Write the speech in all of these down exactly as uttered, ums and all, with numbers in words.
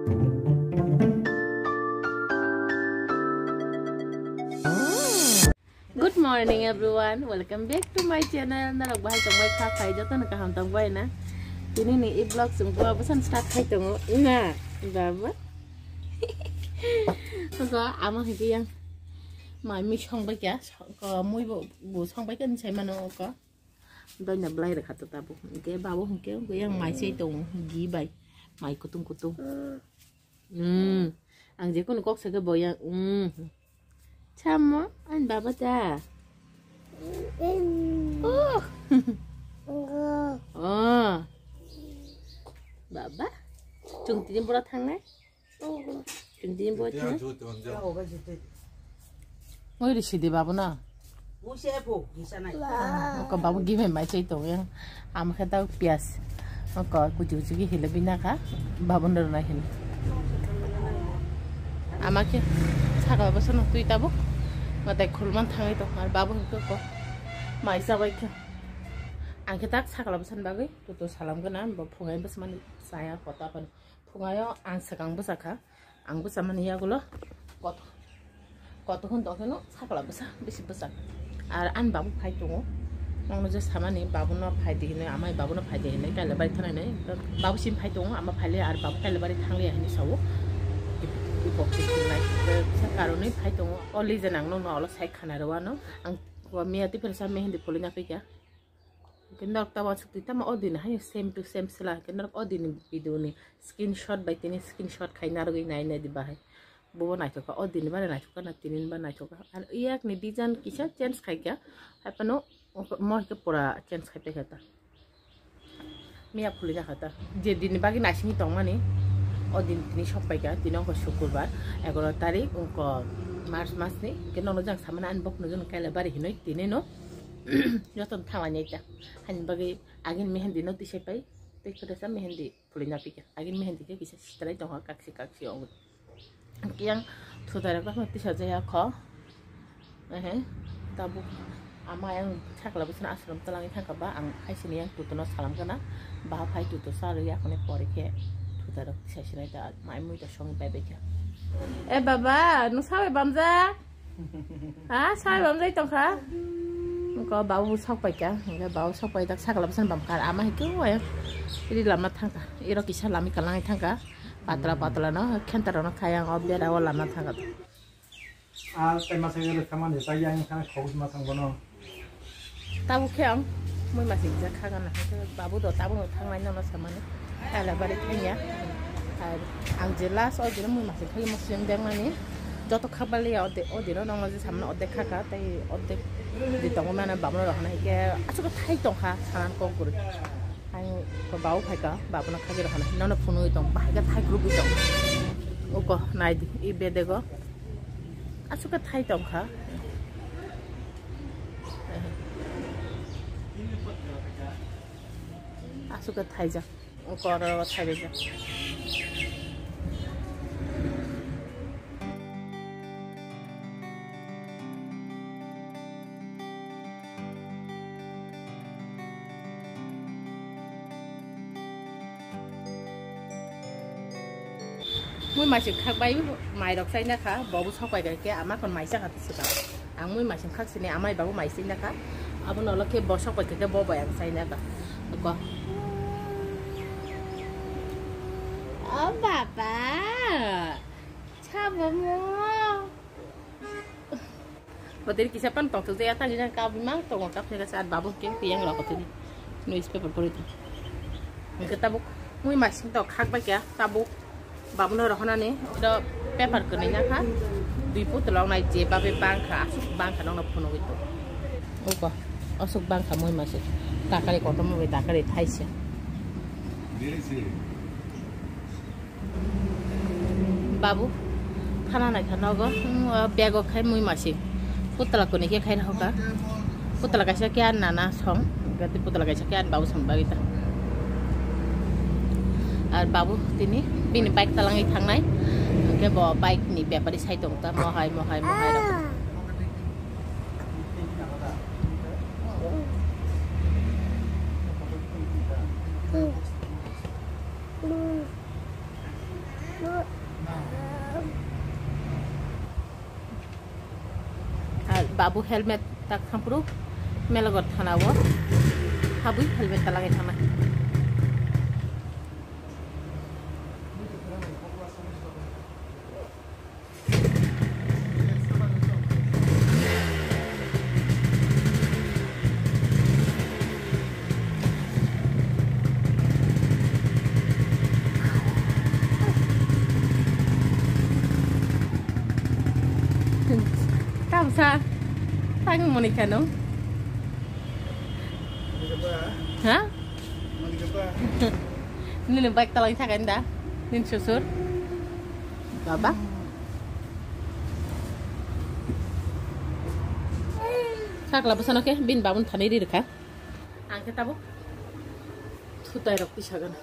Good morning everyone, welcome back to my channel. Norok bahai tongbai kha khai, jotono kaham tongbai na? Tini ni i vlog chwng bua bwsan start khai tongo na baba. Ogo ama hwnkhe yang mai mui songbai kha, ko mui bo bo songbai kha ni sai mano ogo. Doina belai rwkha to tabuk. Hwnkhe babo hwnkhe yang mai chai tongo, gi bai. Mai kutung kutung. Hmm. Ang je kono kok sake bo yang. Hmm. Chamo, ani baba ta. Oh. Oh. Baba. Chwng tini bura thangnai? Chwng tini bo thangnai? Oi ri sidi babu na. Ko babu gimai mai chai tong yang. Ama khe ta pias. Ko kuchu kuchu ki hile bina kha. Babu na rwna hile. Ama khe sakla bwsano twi tabuk. Matai khulman thangwi tong. Ar babu hwnkhe ko mai chabai kha. Ang khe tak sakla bwsani bagwi tutu salam gana. Bo phungai bwsmani chaya kota phano. Phungaio ang swkang bwsa kha, ang bwsa mani yagulo koto, koto hwn tong kheno sakla bwsa, bisi bwsa. Ar ani babu phai tongo, nangno je samani babuno phai di hinwi, amai babuno phai di hinwi, kailabari thangnai hinwi, babu sim phai tongo, ama phai le ar babu kailabari thangliya hinwi sao. Ipok se thumnai, bwsa karonwi phai tongo, o lije nangno no olo sai khana rwano, ang miya tiphil sa mehendi phulwi na phikha. Hwnkhe norok ta uansuk twi tamo o din haino same to same sela, hwnkhe norok o din video ni screenshot bai tini screenshot khai narwgwi nai nai di bahai. Bobo naithok kha, o din ni bana naithok kha na tini ni bana naithok kha. Ar yak ni design kisa change khai kha, hai phano mo hai khe pura change khai pai kha ta. Miya phulwi na kha ta. Je din ni bagwi naisingwi tongmani, o din tini sok pai kha, tini wngkha sukurbar, egaro tarik wngkha March mas ni. Hwnkhe nono jang samani ani bokno jang kailabari hinwi tini no. Jotono thanglainai ta. Haini bagwi agini mehendi no tisai pai. Tei kwrwsa mehendi phulwi na phikha. Agini mehendi khe kisa sitalai tongkha kaksi kaksi o. Kiyang thutai rok no tisa jaya kho. Ehe. Tabuk ama yang sakla bwsano ashram twlangwi thangkha ba ang haisini yang tutuno salam gana. Ba phai tutu sa rwi akhoni pore khe thutai rok tisa sinai ta mai mui ta songwi pai bai kha. E baba, nwng sabai bamjak? Ha, sai bamjai tongkha. Ko babu sok paikha, hingke babu sok pai tak sakla bwsani bamkha, ama hingke uaia ri lama thangkha. Iro kisa lami kalangai thangkha. Patla patla no, khentaro no khayang o bera o lama thangkha. A tai masa gele khamani tai yang khana khobus ma thang bono. Tabuk khe ang mui masing kisa kha gana, hwnkhe babu do tabukno thangnai nono samani. Kailabari thangya. Ar ang je last o dino mui masing khagwi muslum bengmani. Joto khakbaliya ode, o dino nongno je samani ordek khakha, tei ordek di tongo mano babuno rohorna hwnkhe aswk thai tongkha sanan kok gurui. Ang ko babu phaikha, babuno khagwi rohorna nono phunugwi tong, bahai khe thai gurugwi tong. Uko naidi, i bedego. Aswk khe thai tongkha. Aswk khe thaijak. Koro thaibaijak. Mui maising khak bai mairok chaina kha, bobo sok pai kha khe ama kon mai cha kha swkang. Ang mui maising khak sini amai babu mai chaina kha. Abo nolo khe bo sok pai kha khe bo bai ang chaina kha. Ko. O baba. Sabo mo. Boteri kisa pan tong thuk jaya tang jang kap mang tongo kap ni kasa babu king piyang rok tini. Newspaper pori ta. Hingke tabuk mui masing tok khak bai kya tabuk babu no rohonani do paper kwnwi na kha. Dui putulok nai je babe bangkha asuk bangkha nokno phunugwi tongo. Uko asuk bangkha mui masing takari kotorma bai takari thaisa. Babu, khana naikha nogo, hmm, o bego khai mui masing. Putla kuni khe khai hoka. Putla kaisa khe an nana song, gati putla kaisa khe an babu song bagwi ta. Ar babu tini bini bike talangwi thangnai, hwnkhe bo bike ni bepari sai tong ta, mohai, mohai, mohai rok. Abo helmet tak thampru Melagot thana o habwi helmet talangwi thangna. Tamsa tang moni kano. Ha? Nini bike talang thakai da? Nini susur? Baba? Sakla bwsano khe bini babun thani ri rwkha. Ang khe tabuk thutai rok tisa gana.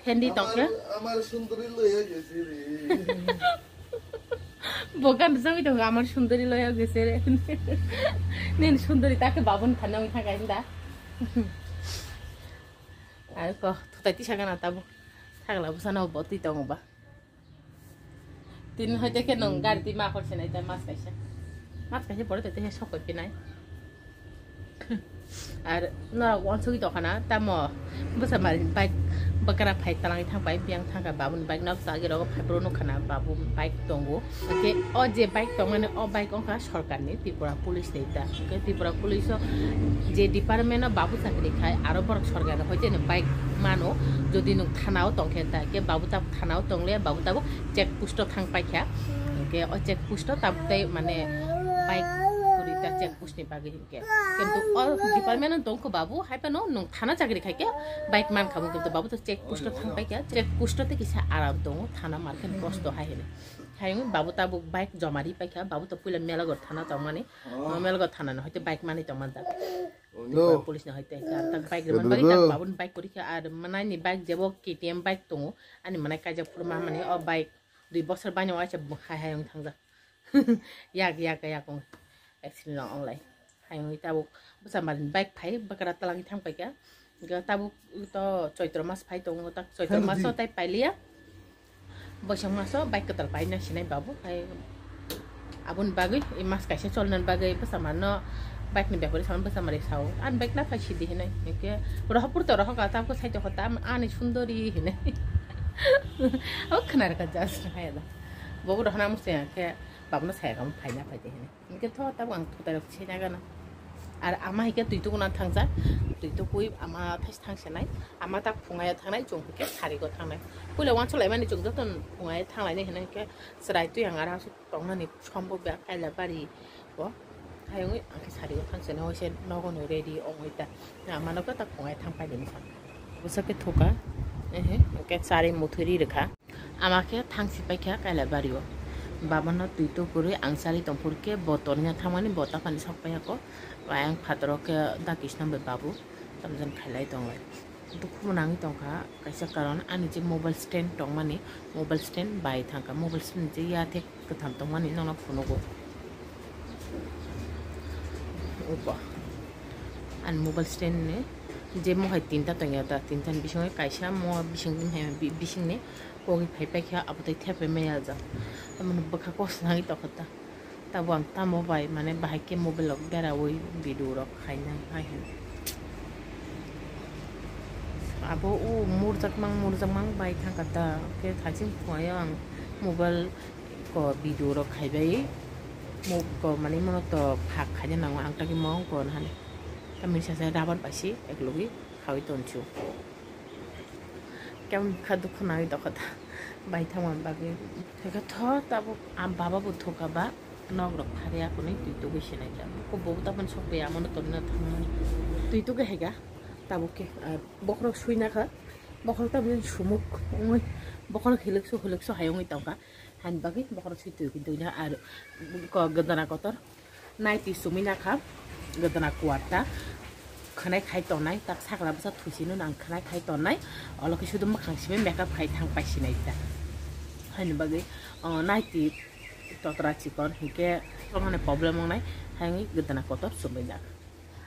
Fendi tong khe? আমার সুন্দরী লইয়া গেছে রে। Bo gan jagwi tongo, "Amar sundori loya gese re." Nini sundori ta khe babun thani wng thang kaisa da. Ai ko, thutai tisa gana tabuk. Thagla bwsano bo twi tongo ba. Tini hoite khe nwng gari twi ma khorse nai ta mas kaisa. Mas kaisa pore te te sok koi pinai. Ar norok uansugwi tongkha na, tamo bwsa mari bike bwkra phai talangwi thangbai, biyang thangkha babuni bike nok chagwi rogo phai phuru nukha na babu bike tongo. Hwnkhe o je bike tongmani o bike wngkha sorkarni, Tripura Police ni ta. Hwnkhe Tripura Police o je department o babu chakri khai aro borok sorkar hoite ni bike mano, jodi nwng thana o tongkhe ta, hwnkhe babu ta thana o tonglia, babu tabuk check post o thang paikha. Hwnkhe o check post o tabuk tei mane bike kwrwi ta check post ni bagwi. Kintu o department no tongkho babu, hai phano nwng thana chakri khai khe bike man kha bo, kintu babu to check post o thang pai kha, check post o tei kisa aram tongo, thana mar khe kosto hai hino. Hai wngwi babu tabuk bike joma ri pai kha, babu to puila Melagot thana tongmani, o Melagot thana no hoite bike manwi tongman jak. Police no hoite, tak bike rwmani bagwi tak babun bike kwrwi kha, ar manai ni bike jebo K T M bike tongo, ani manai kaijak phuru ma mani o bike dui bosor baino waisa hai hai wng thangjak. Yak, yak, yak wng. Accident wng lai. Hai wngwi tabuk bwsa malni bike phai bwkra twlangwi thang paikha. Hwnkhe tabuk to Choitro mas phai tongo, tak Choitro maso tai pailiya. Boisong maso bike kwtal paina sinai babu. Hai aboni bagwi e mas kaisa cholnani bagwi bwsa mano bike ni bepari samani bwsa mari sao. Ani bike na phai sidi hinai. Hwnkhe rohopor to rohoka tabuk sai tokho ta ani sundori hinai. O khna rwkha just hai da. Bobo rohna musti khe. Babno saya kamo phaina phaidi hini. Hingke tho tabuk ang thutai rok sina gana. Ar ama hingke twi tukuna thangjak. Twi tukui ama thais thangsinai. Ama tak phungai thangnai, chwng hingke sarigo thangnai. Puila wansuk laimani chwng joto phungai thanglaini hino hingke chwrai twi ang ara asuk tongnani sombo bia kaila bari o. Hayungwi angke sarigo thangsinai hoise nogo no ready ongoi ta. Ama nokta tak phungai thang paidini sa. Bwsake thuka. Ehe, hingke chari muthuri rwkha. Ama khe thangsi paikha Kailabari o. Babano twi tukurwi ang chari tongphuru khe bo torina thangmani bo taphani sok paiyako. Ayang phataro khe dakisna bai babu tamjani khailai tonglai. Dukhubo nangwi tongkha kaisa karon ani je mobile stand tongmani, mobile stand bai thangkha, mobile stand je ya thek kwtham tongmani nokno phunugo. Ubo ani mobile stand ni je mohai tinta tongya ta, tinta ni bisingo kaisa mo bising, bisingni Kogwi phai paikha abo tei thepai maya jak. Tamoni bwkha kok swnagwi tongkha ta. Tabuk ang tamo bai mane bahai khe mobile rok beraui video rok khainai hai hwn. Abo o murjakmang murjakmang bai thangkha ta. Khe thaching phuaio ang mobile ko video rok khaibai. Mo ko mane mono to phak khaina nango ang tagwi mong ko nahani. Tamoni sasa rabar bai si eklogwi khaui tonsu. Kemkha dukhu nangwi tongkha ta bai thangmani bagwi. Hwnkhe tho tabuk a baba bo thokha ba nok rok phariya hwnwi twi tugwi sinai kha. Bo bo tabuk sokphaia amo no torino thangmani. Twi tugwi hai kha tabuk khe, ah, bokhorok suina kha. Bokhorok tabuk sumuk wngwi bokhorok hilwksu hilwksu hai wngwi tongkha. Hani bagwi bokhorok swi twi twi na ar ko gwdana kotor. Naiti sumui nakha, gwdana kuarta khwnai khai tongnai, tak sakla bwsa thuisino nang khwnai khai tongnai, olo khe sudu mwkhang simi makeup khai thang pai sinai ta. Haini bagwi, o, naiti totra chikon hinkhe tongmani problem wngnai, haini gwdana kotor sumui nak.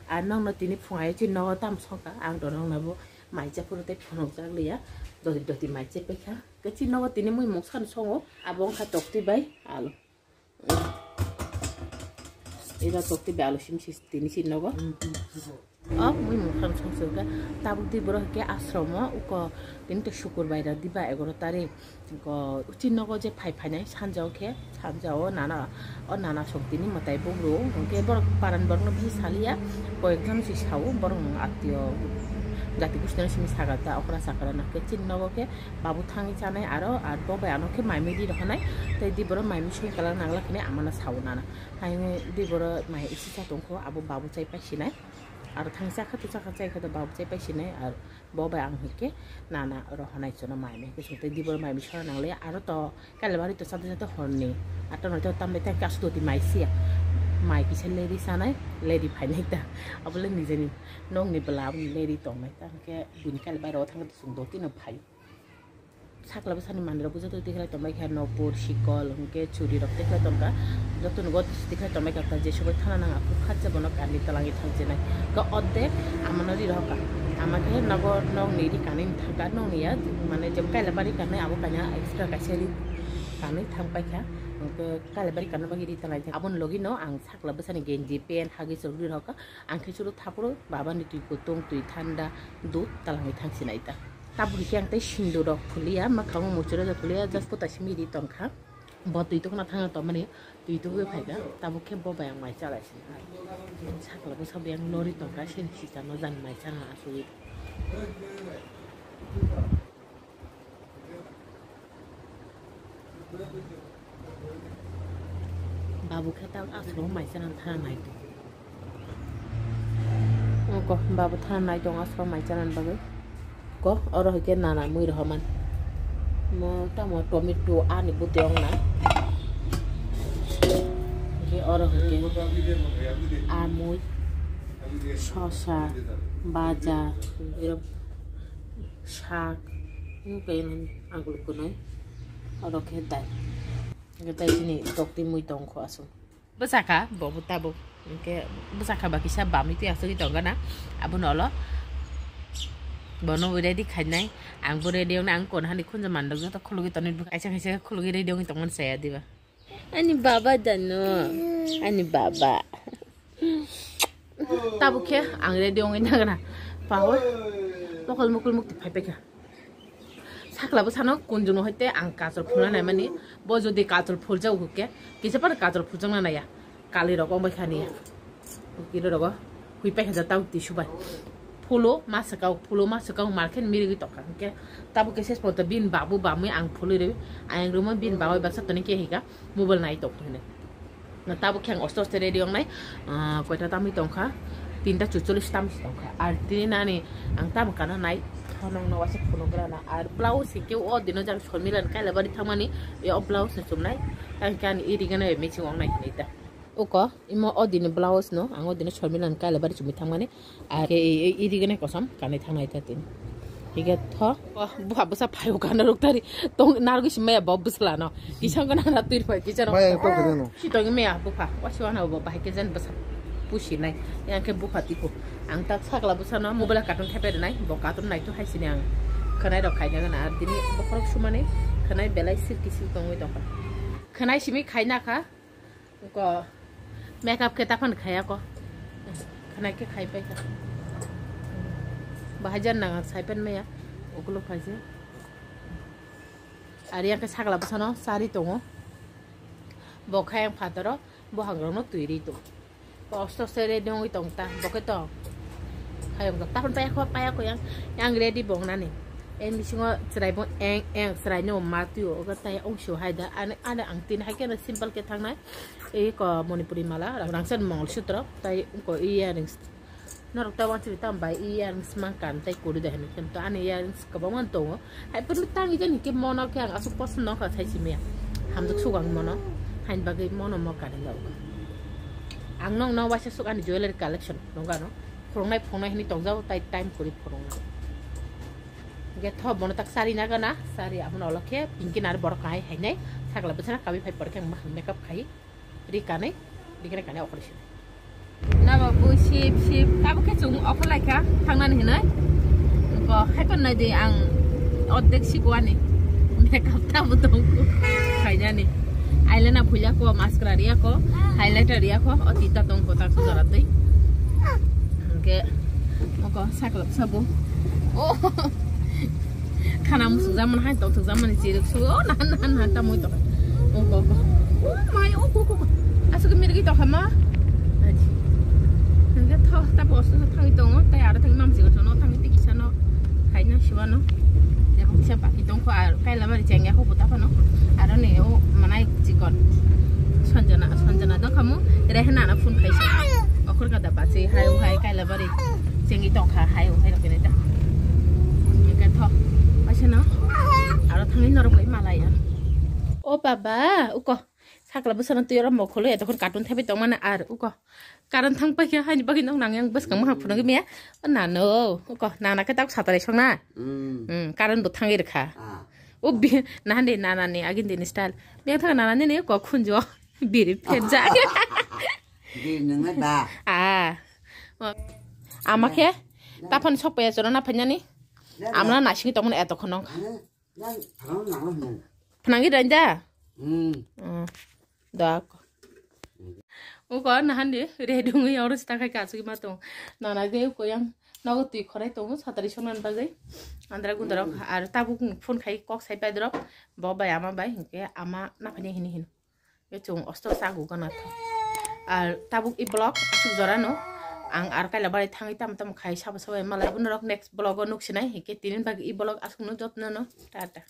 Ar nokno tini phungai chini nogo tam songkha, ang to nokno bo mai cha phuru tei phunukjak liya, doti doti mai cha paikha. Khe chini nogo tini mui mungsa no songo, abo wngkha toktwi bai alu. Eba tokti be alu sim sis tini sin nogo. O mui mung khang song song khe tabuk di borok khe ashromo uko tini to sukur bai da diba egaro tarik. Ko uchi nogo je phai phainai sanjao khe, sanjao nana, o nana song tini mwtai bugru. Hwnkhe borok paran borokno bisi saliya, koyekjon si sao, borok atio jati gustina simi sagata, okra sakra na khe chini nogo khe babu thangwi chanai aro, ar bo bai ano khe mai mui di rohonai, tei di borok mai mui soi kala nangla khini amano sao nana. Hai di borok mai isi cha tongkho, abo babu chai pai sinai. Aro thangsa kha tusa kha chai kha to babu chai pai sinai, ar bo bai ang hwnkhe nana rohonai chono mai mui khe song tei di borok mai mui sora nangle aro to Kailabari to chate chate horni atta noita tambai ta kasu doti mai siya. Mai kisa leri sanai, leri phainai ta. Abole nijeni nokni bwla aboni leri tongnai ta. Hwnkhe buini Kailabari o thangkhe to chwng doti no phai. Sakla bwsani manwi rok joto tikhlai tongbai kha, nokpor, sikol, hwnkhe churi rok tikhlai tongkha. Joto no goti tikhlai tongbai kha, je sogwi thana nang aphuru khatsa bono kanwi twlangwi thang chinai. Khe ordek amano ri rohor kha. Ama khe nogo nokni ri kanwi thangkha, nokni ya, mane je Kailabari kanwi abo kaina extra kaisa ri kanwi thang paikha. Hwnkhe Kailabari kanna bagwi ri twlangwi thang. Aboni logi no ang sakla bwsani genji, pant, hagis rok ri rohor kha. Ang khe chwlo thapro babani twi kutung, twi thanda, dud twlangwi thang chinai ta. Tabuk khe ang tei sindur rok phuliya, mwkhango muchura rok phuliya, just pota simi ri tongkha. Bo twi tukna thangna tongmani, twi tugwi phaikha, tabuk khe bo bai ang mai chalai sini. Sakla bwsa bai ang lori tongkha, sini sisa no jani mai chana asugwi. Babu khe ta aswk mai chana thana nai tong. Oko babu thana nai tong aswk mai chana bagwi. Ko oro hwnkhe nana mui rohoman. Mo tamo tomato ani bwtwi ong na. Hwnkhe oro hwnkhe amui, sosa, baja, sak, hwnkhe agul kunui. Oro khe dai. Hwnkhe tai chini tokti mui tongkho aswk. Bwsakha, bo bo tabuk. Hwnkhe bwsakha ba kisa bamwi twi asugwi tongkha na. Abono olo. Bono bo ready khainai. Ang bo ready wngnai, ang kon hani khunju mandok joto khulugwi tonwi bwkha. Kaisa kaisa khulugwi ready wngwi tongmani saya diba. Ani baba jano. Ani baba. Tabuk khe ang ready wngwi nangna. Pahor. Mokol mukul mukti phai paikha. Sakla bwsano kunjwngno hoite ang kajol phulna naimani, bo jodi kajol phuljago hwnkhe, kisa phano kajol phuljakna naiya, kali rok wng bai khani, kilo rogo hui pai kha tau tissue bai. Phulo ma swkang, phulo ma swkang market mirigwi tongkha, hwnkhe tabuk khe ses porto bini babu bamwi ang phulwi rwi, ayang rwma bini babai baksa toni khe hika mobile nai tong hinwi. Na tabuk khe ang oste oste ready wngnai, ah, koita tamwi tongkha, tinta chucholish tamwi tongkha. Ar tini nani ang tamo kana nai, thonong no waisa phunuk rana. Ar blouse hinkhe o dino jang Sharmila ni Kailabari thangmani, e o blouse no chumnai, tang khe ani iri gana meching wngnai hinwi ta. Uko, imo o dini blouse no, ang o dino Sharmila ni Kailabari chumwi thangmani. Ake i, i, iri gwnai kosom kanwi thangnai ta tini. Hige tho. Oh, bupha bwsa phaio kana ruk tari. Tong narwgwi si maya bo bwsla no. Kisa gana na twi rwphai kisa no. Maya kok kene no. Si tongi maya bupha. Wasi wana bo bahai khe jan bwsa pusi nai. Yang khe bupha tipo. Ang ta sakla bwsa no mobile carton thepe nai. Bo carton nai tu hai sini ang. Khanai rok khai gana. Ar dini bokhorok sumani. Khanai belai silki sil tongwi tongkha. Khanai simi khai nakha. Ko makeup khe taphano khaya ko. Khwnai khe khai pai kha. Bahai jan nang sai pen maya. Ukulo khai se. Ari yang khe sakla bwsano sari tongo. Bo khai yang phataro bo hangrokno twi ri tong. Kosto se ready wngwi tong ta. Bo khe to. Hayung rok taphano paya kho, paya kho yang, yang ready bo wngnani. Eng bisingo chwrai bo eng, eng chwrai no ma twi o, ogo tai ong sio hai da. Ani, ani ang tin hai khe simple khe thangnai. Ei ko Manipuri mala, rang, rangsen Mongol sutro, tai ko earrings. Norok ta wansiri tam bai earrings mang kan tai kuri da hinwi. Kento ani earrings kwbangma tongo. Hai phuru tang ijani ke mono ke ang asuk poson no kha sai simi. Hamjak suk ang mono. Hain bagwi mono mo kani jao. Ang nong no waisa suk ani jewelry collection nong ano. Phurungnai phungnai hinwi tongjao tai time kuri phurungnai. Ge tho bono tak sari na gana, sari abono olo khe pinki nar borok kahai hainai. Sakla bwsana kawi phai porkhe ang makeup khai. Ri kanai, ri kanai kanai okori sini. Nabo bu sip sip, tabo khe chung okho lai kha, thangnani hinoi. Ko hai kon nai di ang ordek sikuani. Makeup tabo tong khainani. Eyeliner phulia ko, mascara ria ko, highlighter ria ko, o tinta tong ko tak sujara tei. Hingke, oko saklap sabo. Oh. Khana musuk jamani hai tong thuk jamani chiruk su. Oh, na, na, na, tamoi tong. Oko, oko. Oh, mai, oko, oko, oko. Asuk mirgi tong khama. Aji. Hingke tho, ta posto sa thangwi tongo, tai aro thangwi mamsi ko sono, thangwi tiki sano. Hai na siwano. Debo kisa baki tong ko, ar kaila bari chengya ko buta phano. Aro ne o manai chikon. Sanjana, Sanjana dong khamu. Rehna na phone khaisa. Okhor kada basi hai hai kaila bari. Chengi tong kha hai hai rok ni ta. Ka tho. Aisa no. Aro thangwi norok bai malaya. O baba, uko. Sakla bwsano twi oro mokholo ya, tokon cartoon thaibai tongmani ar uko. Karon thang paikha, haini bagwi nong nang yang bwskang mahang phunugwi maya. O nano, uko, nana khe tak satari songna. Mm. Mm, karon bo thangwi rwkha. Ah. O bi-, nahan de nana ni agin dini style. Biyang thang nana nini uko khunjo. Biri pherjak. Biri nungna da. Ah. O. Ama khe, taphan sok paya choro na phanyani. Amna nasing tongmani eto khonong. Nang, nang, nang, nang. Phnangwi ranja? Hmm. Hmm. Dak. Uko nahandi ready wngwi oro sita khai kasugwi ma tong. Nana ge uko yang nogo twi khorai tongo satari songna bagwi. Andra gundra ar tabuk phone khai kok sai pai drop. Bo bai ama bai hinkhe ama naphani hini hin. Ye chung osto sagu gana tho. Ar tabuk i vlog asuk jora no. Ang ar kaila bari thangwi tamo tamo khai sabo sabo malai buno rok next vlog o nuksinai hinkhe tinin bagi i vlog asuk no jotno no. Tata.